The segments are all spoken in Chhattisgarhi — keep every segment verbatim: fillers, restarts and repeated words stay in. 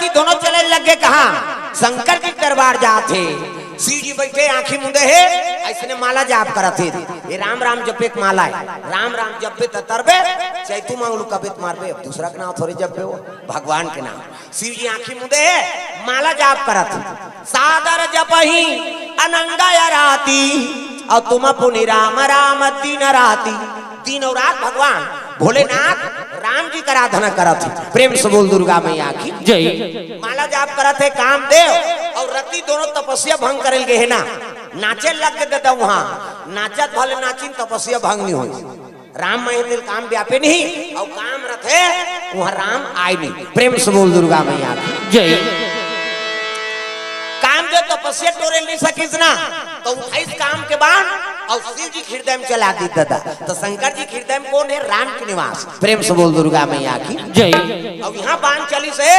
दोनों चले लगे कहाँ? शंकर जी के दरबार जात हे। शिव जी बैठे आँखी मुंदे हे, अइसने माला जाप करत हे। ये राम राम जपे के माला हे, राम राम जपबे त तरबे, चैतू मांगलू कबे त मारबे। अब दूसरा के नाम थोड़े जपबे हो, भगवान के नाम। शिव जी आँखी मुंदे हे, माला जाप करत हे। सादर जपही अनंग आराती, अउ तुम पुनि राम राम दिन राती। दिन अउ रात भगवान भोलेनाथ राम जी के आराधना करत हे। प्रेम से बोल दुर्गा मैया की जय। माला जाप करत हे कामदेव अउ रति दोनों तपस्या भंग करे ल गे हे ना, नाचे लग गे ददा। उहाँ नाचत भले नाचिन, तपस्या भंग नहीं होय। राम महेंद्र काम व्यापे नहीं, अउ काम रथे, उहाँ राम आय नहीं। प्रेम से बोल दुर्गा मैया की जय। कामदेव तपस्या टोरे नहीं सकिस ना, त उठाइस काम के बाण अउ शिव जी के हृदय में चला दिस ददा। त शंकर जी के हृदय में कोन हे? राम के निवास। प्रेम से बोल दुर्गा मैया की जय। अउ यहाँ बाण चलिस हे,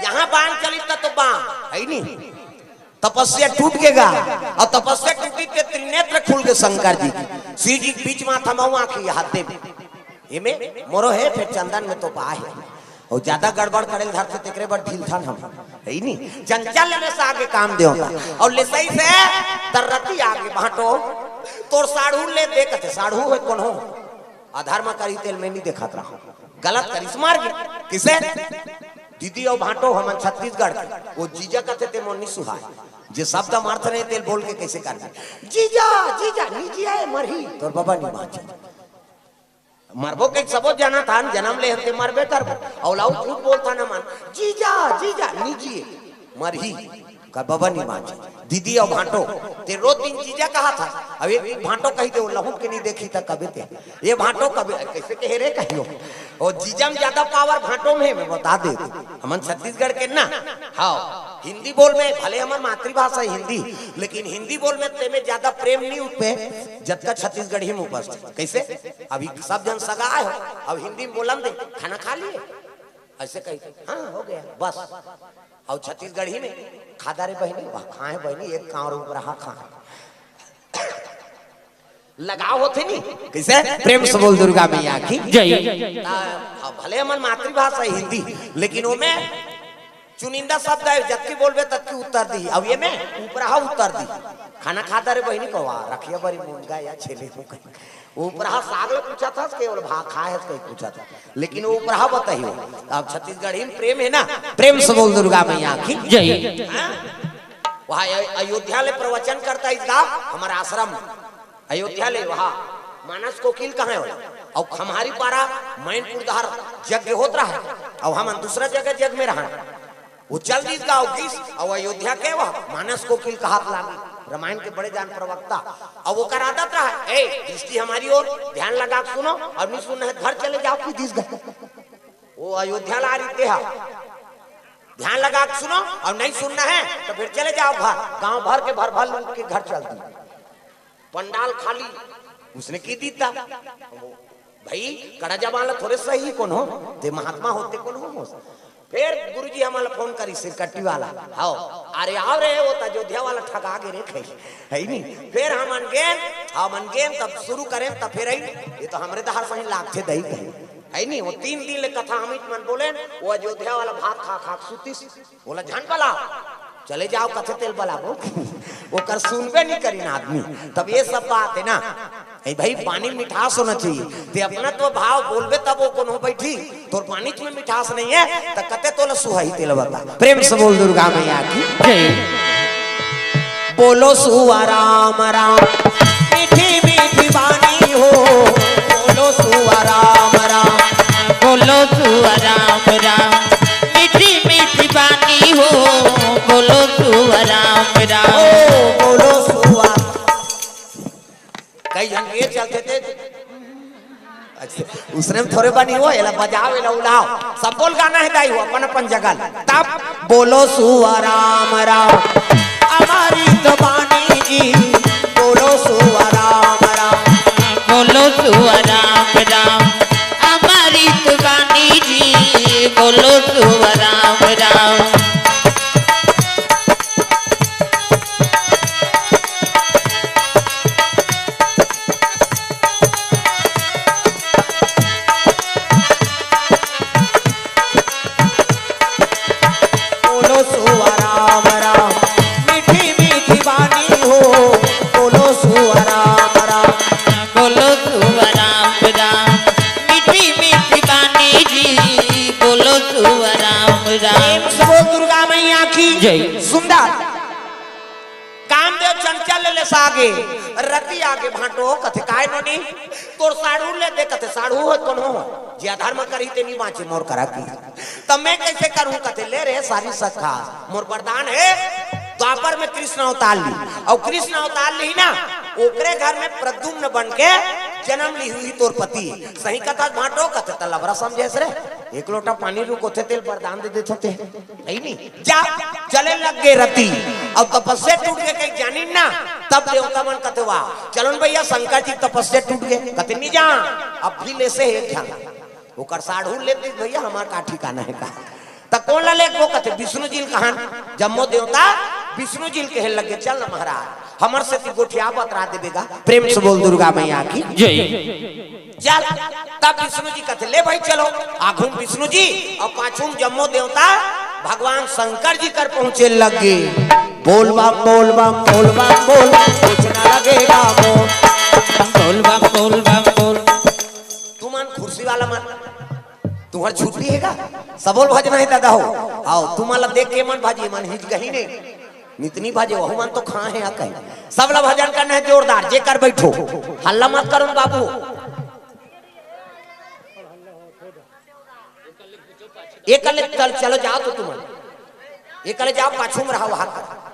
यहाँ बाण चलिस त तो बाण हे नहीं, तपस्या टूट गे गा। अउ तपस्या टूटिस त त्रिनेत्र खुल गे शंकर जी के। शिव जी के बीच माथा म आँखी, हाथे में। एमे मोरो हे, फेर चंदन में तो पा हे। अउ ज्यादा गड़बड़ करे ल धरथे, तेकरे बर ढीलथन हम। हे नहीं, चंचल में से आगे काम देवता। अउ लेसइस हे त रति आगे भांटो, तोर साढ़ू ले दे कथे, साढ़ू हे कोनो? अधर्म करिस तेला मैं नहीं देखत रहंव। गलत करिस, मर गे। किसे? दीदी अउ भांटो हमन छत्तीसगढ़ के। ओ जीजा कथे ते मोर नहीं सुहाय। जे शब्द हम अर्थ नहीं तेला बोल के कइसे करबे? जीजा, जीजा, नहीं जिये, मरही। तोर बबा नहीं बांचे। मरबो के सबो जानथन, जनम ले हन ते मरबे करबो। अउ लाऊ झूठ बोलथन हमन, जीजा, जीजा, नहीं जिये, मरही। का बबा नहीं बांचे। दीदी अउ भांटो, ते रोज दिन जीजा कहत हस। अब एक भांटो कहि दे, ओ लहुट के नहीं देखही त कबे ते। ये भांटो कबे, कइसे कहे रे कहियो। ओ जीजा में ज्यादा पावर भांटो में हे, मैं बता देत हंव। हमन छत्तीसगढ़ के ना। हाँ, हिंदी बोल में, भले हमर मातृभाषा हे हिंदी, लेकिन हिंदी बोल में तेमे ज्यादा प्रेम नहीं उपजे, जतका छत्तीसगढ़ी में उपजथे। कइसे? अभी सब झन सगा आय हो, अब हिंदी में बोलन दे, खाना खा लिए? अइसे कही, हाँ, हो गया, बस। अउ छत्तीसगढ़ी में, खा डारे बहिनी, वाह, खाए बहिनी, एक कांवर उपराहा खाए। लगाव होथे नहीं? कइसे? प्रेम से बोल दुर्गा मैया की जय। ता, हाँ, भले हमर मातृभाषा हे हिंदी, लेकिन ओमे चुनिंदा शब्द हे, जतकी बोलबे ततकी उत्तर दिही। अउ एमे उपराहा उत्तर दिही। खाना खा डारे बहिनी, कहे, वाह, रखिया बड़ी मुनगा या छेले हो गई। उपराहा साग ल पूछत हस के ओला भात खाए हस कहि पूछत हस। लेकिन ओ उपराहा बताही हो। अब छत्तीसगढ़ी में प्रेम हे ना, प्रेम से बोल दुर्गा मैया की जय। हाँ? वहाँ अय-, अयोध्या ले प्रवचन करता इस गाँव, हमर आश्रम में। अयोध्या ले वहाँ मानस कोकिल कहाँ हे? अउ खम्हारी पारा मैनपुर डहर यज्ञ होत रहा, अउ हमन दूसरा जगह यज्ञ में रहन। वो चल दिस गाँव गिस, अउ अयोध्या के वह मानस कोकिल कहात लागे, रामायण के बड़े जान प्रवक्ता। अउ ओकर आदत रहा, ए, दृष्टि हमारी ओर, ध्यान लगा के सुनो, अउ नहीं सुनना हे घर चले जाओ, कि दिस गए। वो अयोध्या ला रहिथे, ध्यान लगा के सुनो, अउ नहीं सुनना हे त फेर चले जाओ घर। गाँव भर के भर भर लोग के घर चल दी। पंडाल खाली, उसने की दीता। भाई, कड़ा जबान ला थोरे सही कोनो, ते महात्मा होते कोनो हो। फेर गुरुजी हमन ला फोन करिस, सिरकट्टी वाला, "हव, अरे आव रे, वो त अयोध्या वाला ठगा गे रे," कहिस, हे नहीं? फेर हमन गेन, हमन गेन, तब शुरू करेन, तब फेर आई, ये तो हमरे डहर सही लागथे दई कही, हे नहीं? वो तीन दिन ले कथा हमीच मन बोलेन, वो अयोध्या वाला भात खा खा के सुतिस। ओला झन बला, चले जाओ कथे तेला बलाबो। ओकर सुनबे नहीं करिन आदमी। तब ये सब बात हे ना, हे भाई, पानी में मिठास होना चाहिए। ते अपना तो भाव बोलबे तब वो कोनो बैठी, तोर पानी में मिठास नहीं हे, त कते तोला सुहाही तेला बता। प्रेम से बोल दुर्गा मैया की जय। बोलो सुआ राम राम, मीठी मीठी बानी हो। बोलो सुआ राम राम। बोलो सुआ राम राम, मीठी मीठी बानी हो। बोलो सुआ राम राम। ओ, बोलो सुआ। कई झन ये चलथे ते। अच्छा, उसने में थोरे बनी हो, एला बजाओ, एला उलाओ। सब बोल गाना हे दाई हो, अपन अपन जगह ले। तब बोलो सुआ राम राम, अमृत बानी जी। बोलो सुआ राम राम। बोलो सुआ राम राम, अमृत बानी जी। बोलो सुआ राम राम। जय। सुंदर। कामदेव चंचल ले सागे, रति आगे भांटो कथे, "काय नोनी, तोर साढ़ू ले दे," कथे, "साढ़ू हो कोनो हो, जे अधर्म करही ते नी बांचे मोर करा की। तब मैं कैसे करूं?" कथे, "ले रे सारी सखा, मोर वरदान हे, द्वापर में कृष्ण अवतार ली, अउ कृष्ण अवतार ली ना, ओकरे घर में प्रद्युम्न बन के जन्म ली हुई तोर पति।" सही कथा भांटो कथे, "त लबरा समझेस रे, एक लोटा पानी रुकोथे तेल वरदान दे देथों ते।" नहीं, नहीं, जा, चले लग गे रति। अब तपस्या टूट गे कहीं जानी ना, तब देवता मन कथे, "वाह, चलो न भैया, शंकर जी तपस्या टूट गे।" कथे, "नहीं जा, अब भी ले से एक झन।" ओकर साढ़ू ले दे भैया, हमार का ठिकाना है का? त कोन ला ले वो कथे, "विष्णु जी ल कहान।" जम्मो देवता विष्णु जी ल कहे लगे, "चल न महाराज, हमर से ती गोठिया बतरा देबे गा।" प्रेम से बोल दुर्गा मैया की। जय। चल, तब विष्णु जी कथे, "ले भाई चलो।" आघू म विष्णु जी अउ पाछू म जम्मो देवता भगवान शंकर जी कर पहुंचे लग गे। बोल बम, बोल बम, बोल बम, बोल, कुछ न लगेगा मोल। बोल बम, बोल बम, बोल। तुमन खुर्सी वाला मन, तुहर छुट्टी हे का? सबो ल भजना हे दादा हो। आओ, तुमन ला देख के मन भाजी, मन हिच कहीं ने। नितनी भाजी, वहू मन तो खा हे, आ कहीं। सब ला भजन करना हे जोरदार, जे कर बैठो। हल्ला मत करो न बाबू। एक ले चल, चलो जाओ तो तुमन। एक ले जाओ, पाछू में रहो, वहां कर।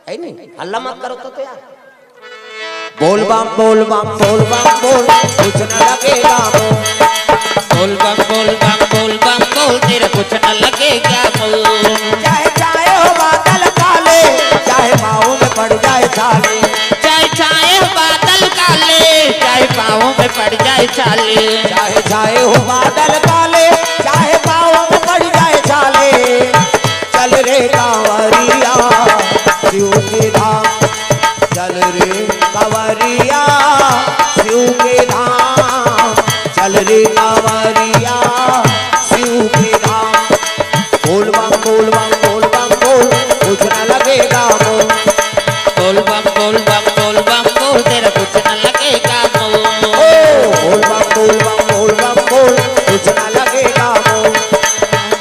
है नहीं? हल्ला मत करो तो, तो यार। बोल बम, बोल बम, बोल बम, बोल, कुछ न लगेगा मोल। बोल बम, बोल बम, बोल बम, बोल, तेरा कुछ न लगेगा मोल। चाहे छाए हो बादल काले, चाहे पाँव में पड़ जाए छाले। चाहे छाए हो बादल काले, चाहे पाँव में पड़ जाए छाले। चाहे छाए हो बादल काले, चाहे पाँव में पड़ जाए छाले। चल रे कांवरिया शिव के धाम, चल रे कांवरिया शिव के धाम, चल रे कांवरिया शिव के धाम। बोल बम, बोल बम, बोल बम, बोल, कुछ ना लगेगा मोल। बोल बम, बोल बम, बोल बम, बोल, तेरा कुछ ना लगेगा मोल। ओ, बोल बम, बोल बम, बोल बम, बोल, कुछ ना लगेगा मोल।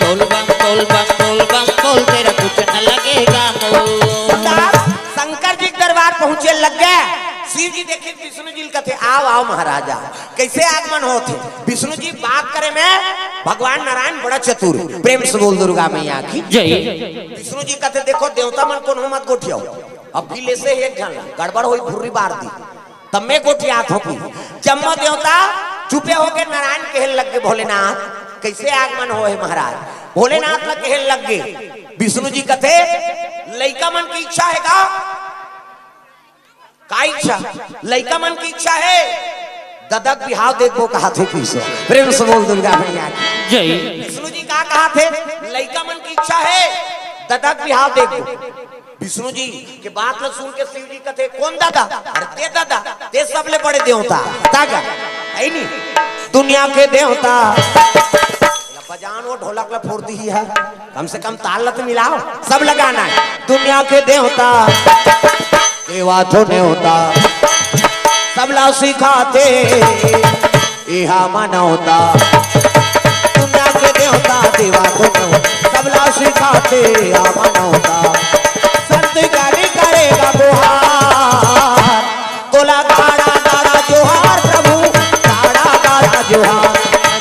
बोल बम, बोल बम, बोल बम, बोल, तेरा कुछ ना लगेगा मोल। शंकर जी के दरबार पहुंचे लग गे। शिव जी देखे विष्णु जी ल कथे, "आओ, आओ महाराजा।" कैसे आगमन होत हे? विष्णु जी बात करे में भगवान नारायण बड़ा चतुर। प्रेम से बोल दुर्गा मैया की। जय। विष्णु जी कथे, "देखो देवता मन कोनो मत गोठियाओ, अब भी ले से एक झन ला, गड़बड़ होई, भुर्री बार दी, तब मैं गोठियात हों।" जम्मो देवता चुपे होके नारायण कहे लग गे, "भोलेनाथ, कैसे आगमन होय हे महाराज?" भोलेनाथ ला कहे लग गे। विष्णु जी कथे, "लइका मन की इच्छा हे का?" का इच्छा? लइका मन की इच्छा हे, ददा के बिहाव देखबो कहाथे पीछे। प्रेम से बोल दुर्गा मैया की। जय। विष्णु जी का कहाथे, लइका मन की इच्छा हे, ददा के बिहाव देखबो। विष्णु जी के बात ल सुन के शिव जी कथे, "कोन ददा?" "अरे ते ददा, ते सबले बड़े देवता।" तागा, है नी? दुनिया के देवता। बजान वो ढोलक ला फोड़ दी है, कम से कम ताल ला तो मिलाओ, सब लगाना है। दुनिया के देवता, देवा तो नेवता, सबला सिखाथे, इहा मनौता। दुनिया के देवता, देवा तो नेवता, सबला सिखाथे, इहा मनौता। संत गाली करेगा गुहार, तोला गाड़ा गाड़ा जोहार प्रभु, गाड़ा गाड़ा जोहार।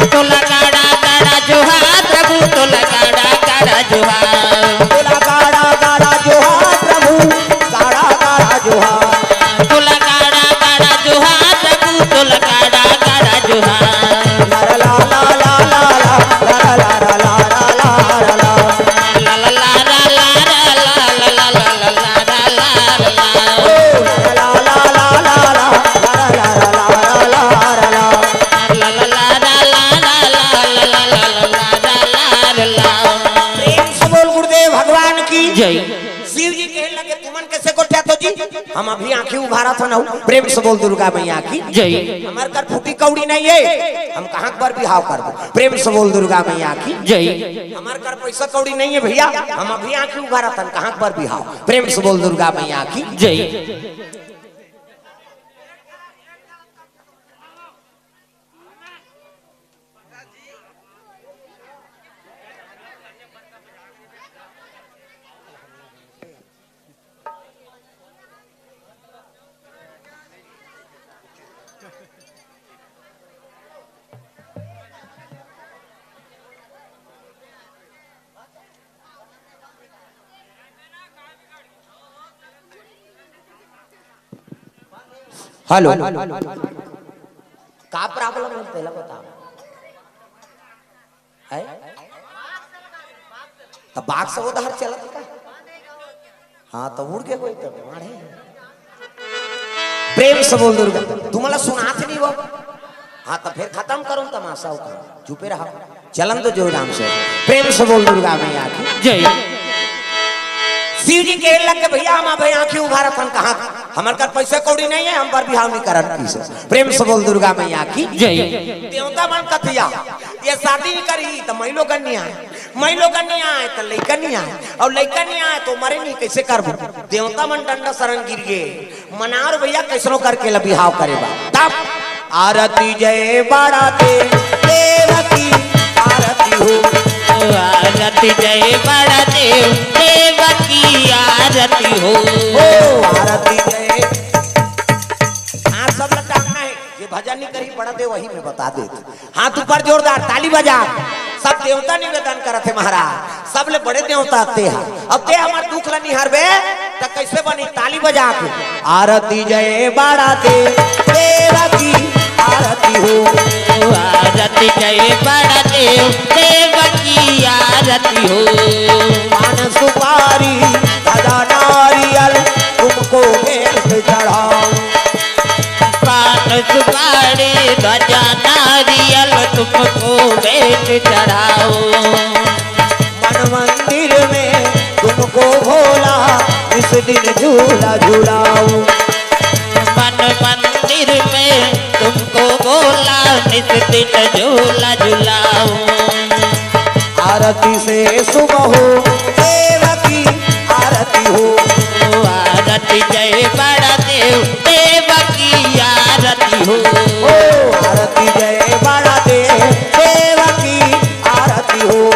तोला गाड़ा गाड़ा जोहार प्रभु, तोला गाड़ा गाड़ा जोहार। तोला गाड़ा गाड़ा जोहार प्रभु, गाड़ा गाड़ा जोहार। तोला गाड़ा गाड़ा जोहार प्रभु, तोला गाड़ा गाड़ा जोहार। ला ला ला ला ला ला ला। प्रेम से बोल गुरुदेव भगवान की जय। शिव जी कहे लगे, "तुमन कैसे गोठियाथो जी? हम अभी आंखी उघारत हन।" प्रेम से बोल दुर्गा मैया की जय। हमर कर फूटी कौड़ी नहीं है, हम कहाँ पर बिहाव करबो? प्रेम से बोल दुर्गा मैया की जय। हमर कर पैसा कौड़ी नहीं है भैया, हम अभी आंखी उघारत हन, कहाँ पर बिहाव? प्रेम से बोल दुर्गा मैया की जय। हेलो, का प्रॉब्लम है, पहला बताओ। है? तो बाक्स वो दहर चलत का? हाँ, तो उड़ के कोई तो मारे। प्रेम से बोल दुर्गा। तुम्हाला सुनात नहीं वो? हाँ, तो फिर खत्म करो तमाशा, चुपे रहो। चलन तो जो राम से। प्रेम से बोल दुर्गा मैया की। जय। शिव जी कहे लग के, "भैया, हम अबे आंखी उघारत हन, कहाँ हमर कर पैसा कौड़ी नहीं है, हम बर बिहाव नहीं करत किसे।" प्रेम से बोल दुर्गा मैया की। जय। देवता मन कथिया, ये शादी नहीं करी तो मई लोगन नहीं आए, मई लोगन नहीं आए तो लइका नहीं आए, और लइका नहीं आए तो मरे नहीं, कैसे करबो? देवता मन डंडा शरण गिर गए। मनार भैया कैसनो करके ल बिहाव करे बा। तब आरती जय बड़ा देव, देव की आरती हो। आरती जय बड़ा देव, देव की आरती हो। ओ आरती जय। हाँ, सब ल टांगना है। ये भजन नहीं करी, बड़ा देव वही में बता दे। हाथ ऊपर जोरदार ताली बजा। सब देवता निवेदन करत हे महाराज, सबले बड़े देवता ते हा। अब ते हमर दुख ला निहारबे त कैसे बनी? ताली बजा के। आरती जय बड़ा देव, देव की आरती हो। आरती जय बड़ा देव, देव की आरती हो। पान सुपारी गजा नारियल तुमको भेंट चढ़ाऊं। पान सुपारी ध्वजा नारियल तुमको भेंट चढ़ाओ। मन मंदिर में तुमको भोला इस दिन झूला झुलाओ। मन मंदिर में तुमको भोला नित दिन झूला झुलाओ। आरती से सुबह हो देव की आरती हो। आरती जय बड़ा देव, देव की आरती हो। ओ आरती जय बड़ा देव, देव की आरती हो।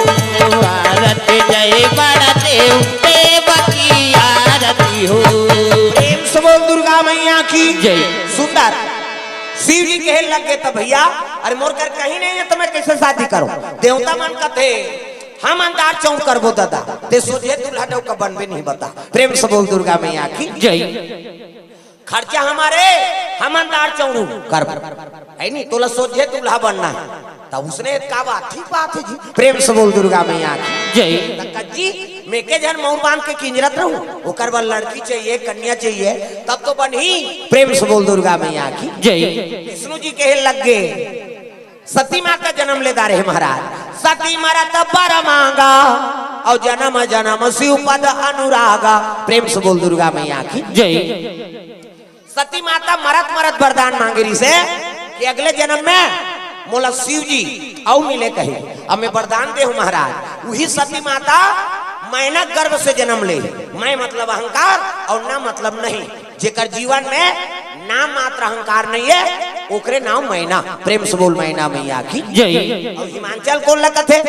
आरती जय बड़ा देव, देव की आरती हो। प्रेम से बोल दुर्गा मैया की जय। सुंदर। शिव जी कहे लग गए, "तब भैया, अरे मोर कर कहीं नहीं है तो मैं कैसे शादी करूं?" देवता मन कथे, "हम अंधार चौक करबो दादा, ते सोझे दूल्हा डौका बनबे नहीं बता।" प्रेम से बोल दुर्गा मैया की जय। खर्चा हमारे, हम अंधार चौक करबो, है नहीं, तोला सोझे दूल्हा बनना है। तब उसने का बात, ठीक बात है जी। प्रेम से बोल दुर्गा मैया की जय। त कज्जी, मेके झन मऊर बांध के किंजरत रहूं, ओकर बर लड़की चाहिए, कन्या चाहिए, तब तो बनही। प्रेम से बोल दुर्गा मैया की जय। विष्णु जी कहे लग गए, सती माता जन्म ले डारे हे महाराज। सती मरत बर मांगा, और जन्म जन्म शिव पद अनुरागा। प्रेम से बोल दुर्गा मैया की जय। सती माता मरत मरत वरदान मांगे रहिसे कि अगले जन्म में मोला शिव जी अउ मिले कहे। अब मैं वरदान दे हूं महाराज। वही सती माता मैना गर्भ से जन्म ले। मैं मतलब अहंकार और ना मतलब नहीं। जेकर जीवन में नाम मात्र अहंकार नहीं है, ओकरे नाम मैना। प्रेम से बोल मैना मैया की जय। और हिमांचल कोन ला कथे?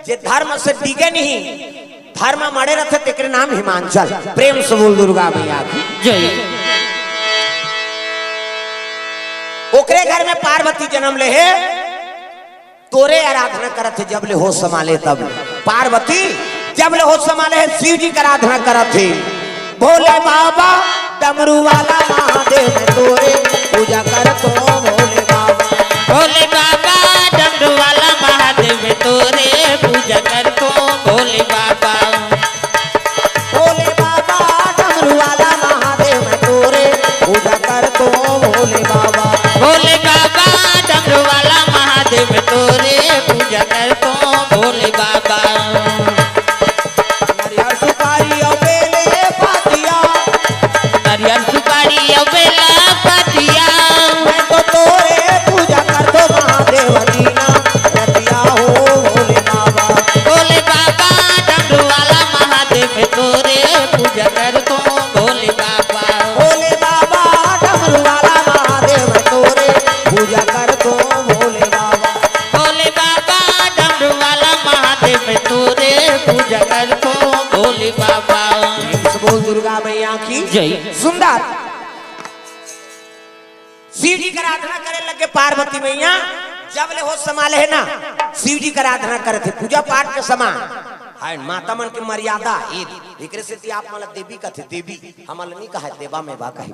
जे धर्म से डिगे नहीं, धर्म मड़े रथे, तेकरे नाम हिमांचल। प्रेम से बोल दुर्गा मैया की जय। ओकरे घर में पार्वती जन्म ले हे, तोरे आराधना करत हे, जब ले होश संभाले तब ले। पार्वती जब ले होश संभाले हे, शिव जी के आराधना करत हे। भोले बाबा डमरू वाला महादेव तोरे पूजा करत हों भोले बाबा। भोले बाबा डमरू वाला महादेव तोरे पूजा करत हों भोले बाबा। भोले बाबा डमरू वाला महादेव तोरे पूजा करत हों भोले बाबा। भोले बाबा डमरू वाला महादेव तोरे पूजा करत हों भोले बाबा। नरियर सुपारी अउ बेले पतिया। नरियर सुपारी अउ बेला पतिया। मैं तो तोरे पूजा करत हों महादेव दीना रतिया हो भोले बाबा। भोले बाबा डमरू वाला महादेव तोरे पूजा करत हों भोले बाबा। भोले बाबा डमरू वाला महादेव तोरे पूजा करत हों भोले बाबा। भोले बाबा डमरू वाला महादेव तोरे पूजा करत हों भोले बाबा। प्रेम से बोल दुर्गा मैया की जय। सुंदर। शिव जी के आराधना करे लगे पार्वती मैया, जब ले होश संभाले हे ना, शिव जी के आराधना करत हे, पूजा पाठ के समान। आय, माता मन के मर्यादा, ए, एकरे सेती आप मन ला देवी कथे, देवी, हमन ला नी कहे, देवा में बा कहे।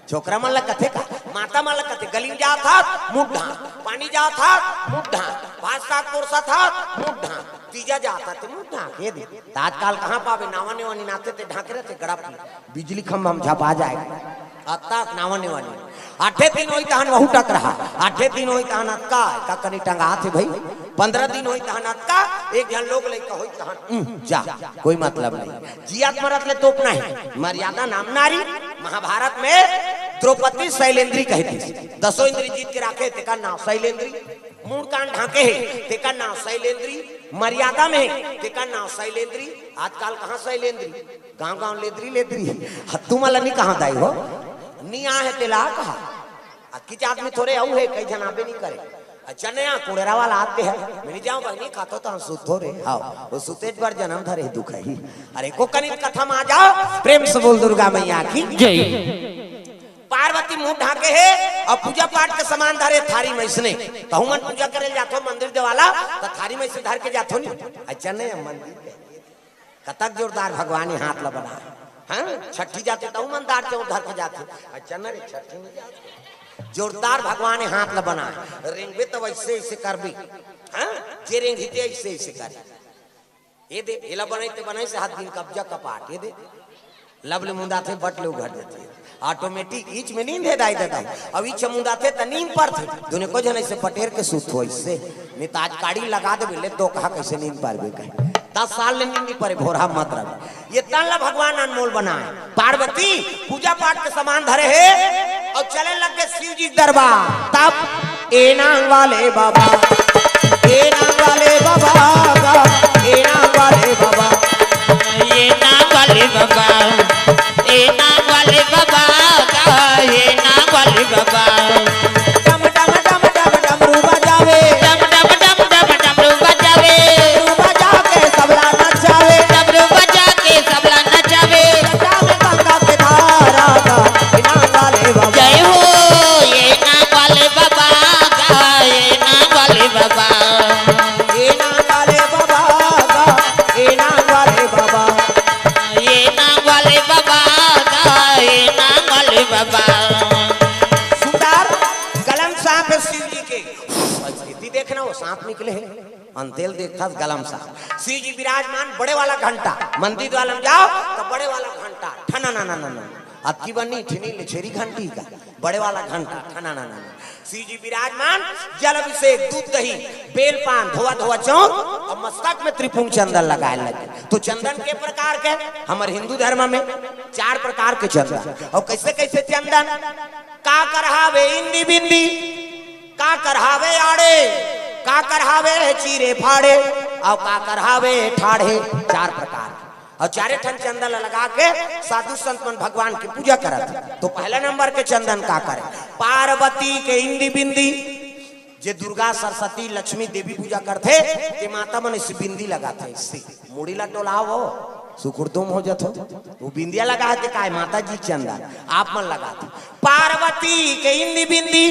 छोकरा मन ला कथे का? माता मन ला कथे, गली में जात हस, मुंह ढांक, पानी जात हस, मुंह ढांक, भात साग परोसत हस, मुंह ढांक, तीजा जात हस, ते मुंह ढांक, ए दे। त आजकल कहाँ पाबे, नावा नेवा निनाथे ते ढांके रथे, गड़प ले। बिजली खंभा में झपा जाए। अतका नावा नेवा नी। आठे दिन होई तहन वहू टकरहा, आठे दिन होई तहन अतका, का कनी टंगात हे भई, पंद्रह दिन होई तहन अतका, एक झन लोग लइका होई तहन, उम, जा, कोई मतलब नहीं। जियत मरत ले तोपना हे, मर्यादा नाम नारी। महाभारत में द्रौपदी शैलेंद्री कहिथे, दसों इंद्री जीत के राखे, तेकर नाव शैलेंद्री। मुंह कान ढांके हे, तेकर नाव शैलेंद्री। मर्यादा में हे, तेकर नाव शैलेंद्री। आजकल कहाँ शैलेंद्री? गांव गांव लेदरी लेदरी। ह, तुमन ला नी कहा दाई हो, नी आहे तेला कहा। अतकिच आदमी थोरे अउ हे, कई झन आबे नी करे। अच्छा, नया कुड़ेरा वाला आते हैं, मैं नी जाऊं, नी खाथो तो हम सुतो रे। हाँ, वो सुतेच बर जन्म धरे दुख ही। अरे, को कनित कथा में आ जाओ, प्रेम से बोल दुर्गा मैया की। जय। पार्वती मुंह ढांके हे अउ पूजा पाठ के सामान धरे थारी में इसने। तहू मन पूजा करे जाथो मंदिर देवाला, त थारी में से धर के जाथो नी। अच्छा, नया मंदिर कतक जोरदार भगवान ये हाथ ला बनाए। हाँ, छठी जाते तहू मन दार चाउर धर के जाते। अच्छा न रे, छठी में जाते। जोरदार भगवान ये हाथ ला बनाए। रेंगबे त वैसे ऐसे करबे। हाँ, जे रेंगही ते ऐसे ऐसे करे। ए दे, एला बनाई ते बनाई से हाथ दिन कब्जा कपाट। ए दे, लब ले मुंदाथे, बट ले उघर देथे। Automatic इच में नींद हे दाई ददा। अब इच मुंदाथे त नींद परथे। दुने को झन ऐसे पटेर के सुत हो इससे। नहीं त आज काड़ी लगा देबे, ले तो कहा कैसे नींद पारबे कहे। दस साल ले नींद नहीं परे, भोरहा मत रह। ये तन ला भगवान अनमोल बनाए। पार्वती पूजा पाठ के सामान धरे हे अउ चले लग गे शिव जी के दरबार। तब ए नांग वाले बाबा, ए नांग वाले बाबा, ए नांग वाले बाबा। ए नांग वाले बाबा, ए नांग वाले बाबा, ए नांग वाले बाबा। डम डम डम डम डमरू बजावे। डम डम डम डम डमरू बजावे। डमरू बजा के सबला नचावे। डमरू बजा के सबला नचावे। जटा में गंगा के धारा गा, ए नांग वाले बाबा। जय हो, ए नांग वाले बाबा गा, ए नांग वाले बाबा। ए नांग वाले बाबा गा, ए नांग वाले बाबा। ए नांग वाले बाबा गा, ए नांग वाले बाबा। सुंदर गलम सांप हे शिव जी के। स्थिति देखना, वो सांप निकले हे। अंतेल देखथस गलम सांप। शिव जी विराजमान, बड़े वाला घंटा। मंदिर वाला में जाओ त बड़े वाला घंटा। ठना ना ना ना ना। अतकी बनी ठिनी ले छेरी घंटी का। बड़े वाला घंटा, ठना ना ना ना। शिव जी विराजमान, जल अभिषेक, दूध दही, बेल पान, धोवा धोवा चाउर अउ मस्तक में त्रिपुंड चंदन लगाए लगे। तो चंदन के प्रकार के, हमर हिंदू धर्म में चार प्रकार के चंदन। अउ कैसे कैसे चंदन? काकर हावे इंदी बिंदी, काकर हावे आड़े, काकर हावे चीरे फाड़े, अउ काकर हावे ठाढ़े। चार प्रकार। अउ चारे ठन चंदन ल लगा के साधु संत मन भगवान के पूजा करत हे। तो पहला नंबर के चंदन काकर हे? पार्वती के इंदी बिंदी। जे दुर्गा, सरस्वती, लक्ष्मी, देवी पूजा करथे, ते माता मन अइसे बिंदी लगाथे, अइसे मुड़ी ला टोलाओ, सुकुरदुम हो जथो। वो बिंदिया लगा हे ते काय, माता जी चंदन आप मन लगाथे। पार्वती के इंदी बिंदी,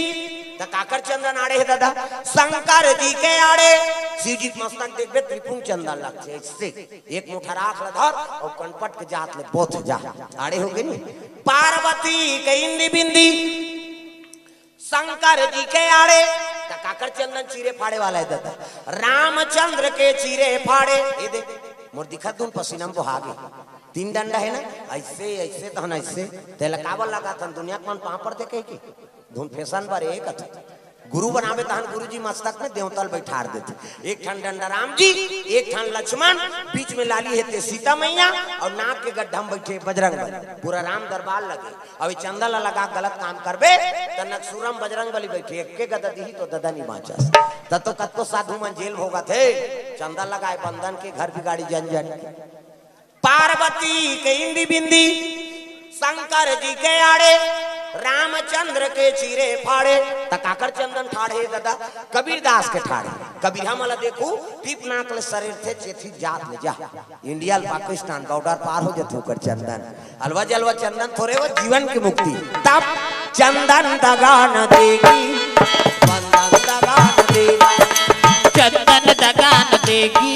त काकर चंदन आड़े हे दादा? शंकर जी के आड़े। शिव जी के मस्तक देखबे, त्रिपुंड चंदन लगथे, अइसे एक मुठा राख ल धर अउ कनपट के जात ले बोथ जा। आड़े हो गे नी? पार्वती के इंदी बिंदी, शंकर जी के आड़े। त काकर चंदन चीरे फाड़े वाला हे दादा? रामचंद्र के चीरे फाड़े। ए दे, मोर दिखत धुन पसीना में बोहा गे। तीन डंडा हे ना, अइसे, अइसे तहन अइसे। तेला काबर लगाथन? दुनिया के मन पांव परथे कहिके। धुन फैशन बर एक अथे। गुरु बनाबे तहन गुरु जी मस्तक में देवता ल बइठार देथे। एक ठन डंडा राम जी, एक ठन लक्ष्मण, बीच में लाली हे ते सीता मैया, अउ नाक के गड्ढा में बइठे बजरंग बली। पूरा राम दरबार लगे। अब ये चंदा ला लगा गलत काम करबे, त नकसुरम बजरंग बली बइठे, एक्के गदा दिही तो ददा नी बांचस। त तो कतको साधु मन जेल भोगत हे, चंदा लगाए बंदन के घर बिगाड़ी जन जन। पार्वती के इंदी बिंदी, शंकर जी के आड़े, रामचंद्र के चीरे फाड़े। त काकर चंदन ठाढ़े दादा? कबीरदास के ठाढ़े। कबीर हमला देखू, टीप नाक ले सरेरथे, चेथी जात ले जा। इंडिया ल पाकिस्तान बॉर्डर पार हो जथे ओकर चंदन। अलवा जलवा चंदन थोरे, वो जीवन की मुक्ति। तब चंदन दगा न देगी, बंदन दगा न देगी। चंदन दगा न देगी।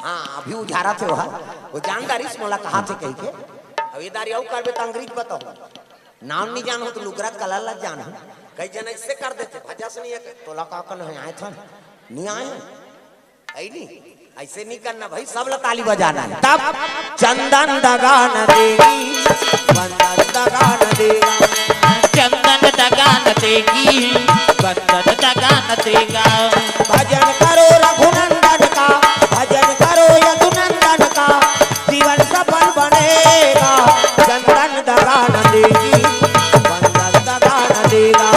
हाँ, अभी उझारा थे वहा। वो जानदारिस मोला कहा थे कही के। अब ये दारी अउ करबे त अंग्रेज बताओ। नाम नहीं जानो तो लुगरा कलर ला जानो। कई जन ऐसे कर देथे, भजस नहीं है, तोला का कन है, आए था, नहीं आए, है नहीं। ऐसे नहीं करना भाई, सब ला ताली बजाना है। तब चंदन दगा न देगी, बंदन दगा न देगा। चंदन दगा न देगी, बंदन दगा न देगा। भजन करो रघुनंदन का, भजन करो यदुनंदन का, जीवन सफल बनेगा। चंदन दगा न देगी, बंदन दगा न देगा।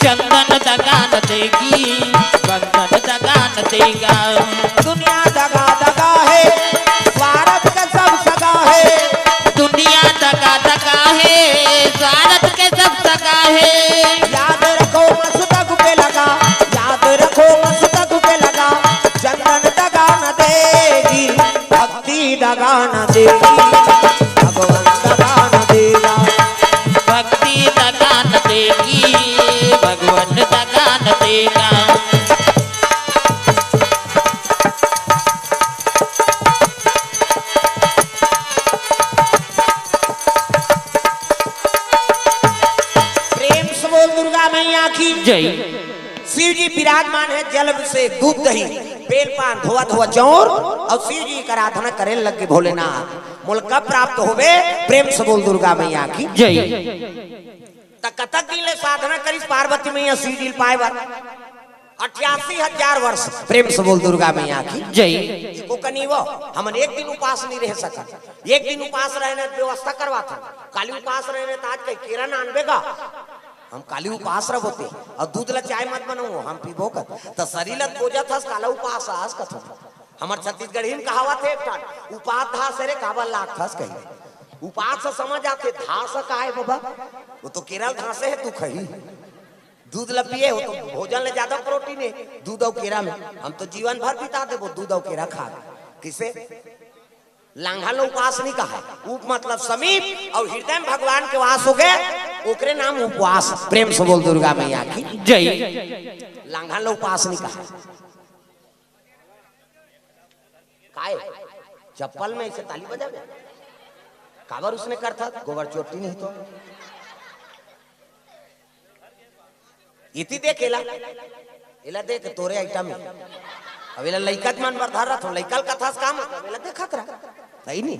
चंदन दगा न देगी, बंदन दगा न देगा। दुनिया दगा दगा है, स्वार्थ के सब सगा है। दुनिया दगा दगा है, स्वार्थ के सब सगा है। याद रखो मस्तक पे लगा, याद रखो मस्तक पे लगा। चंदन दगा न देगी, भक्ति दगा न देगी, भगवान दगा न देगा। भक्ति दगा न देगी, भगवान दगा न देगा। प्रेम से बोल दुर्गा मैया की जय। शिव जी विराजमान है, जल से दूध दही, बेल पान, धोवा धोवा चौर और शिव जी की आराधना करे लग के भोलेनाथ। मोल कब प्राप्त होवे? प्रेम से बोल दुर्गा मैया की जय। त कतक दिन ले साधना करिस पार्वती मैया शिव जी ल पाए बर? अठासी हजार वर्ष। प्रेम से बोल दुर्गा मैया की जय। एको कनी वो, हमन एक दिन उपास नहीं रह सकत। एक दिन उपास रहने व्यवस्था करवाथन। काली उपास रहने त आज कहीं केरा नानबे गा। हम काली उपास रह बोते और दूध ला चाय मत बनाओ, हम पीबो कर। त शरीर ला खोजत हस, काला उपास आस कथन। हमर छत्तीसगढ़ी में कहावत है एक ठान, "उपास धास रे काबर लागथस" कही। उपास से समझ आते, धास का है बाबा? वो तो केरा ल धासे है तू खही। दूध ला पिए हो तो भोजन ले ज्यादा प्रोटीन है दूध और केरा में। हम तो जीवन भर बिता देबो दूध और केरा खा के। किसे? लांघा ला उपास नहीं कहा। उप मतलब समीप और हृदय में भगवान के वास हो गए, ओकरे नाम उपवास। प्रेम से बोल दुर्गा मैया की जय। लांघा ला उपास नहीं कहा। काय? चप्पल में ऐसे ताली बजावे? काबर उसने करथा? गोबर चोटी नहीं तो। इति देख एला, एला देख तोरे आइटम में। अब एला लइका मन बर धर रहा, लइका ल कथस काम, अब एला देखत रहा। सही नहीं?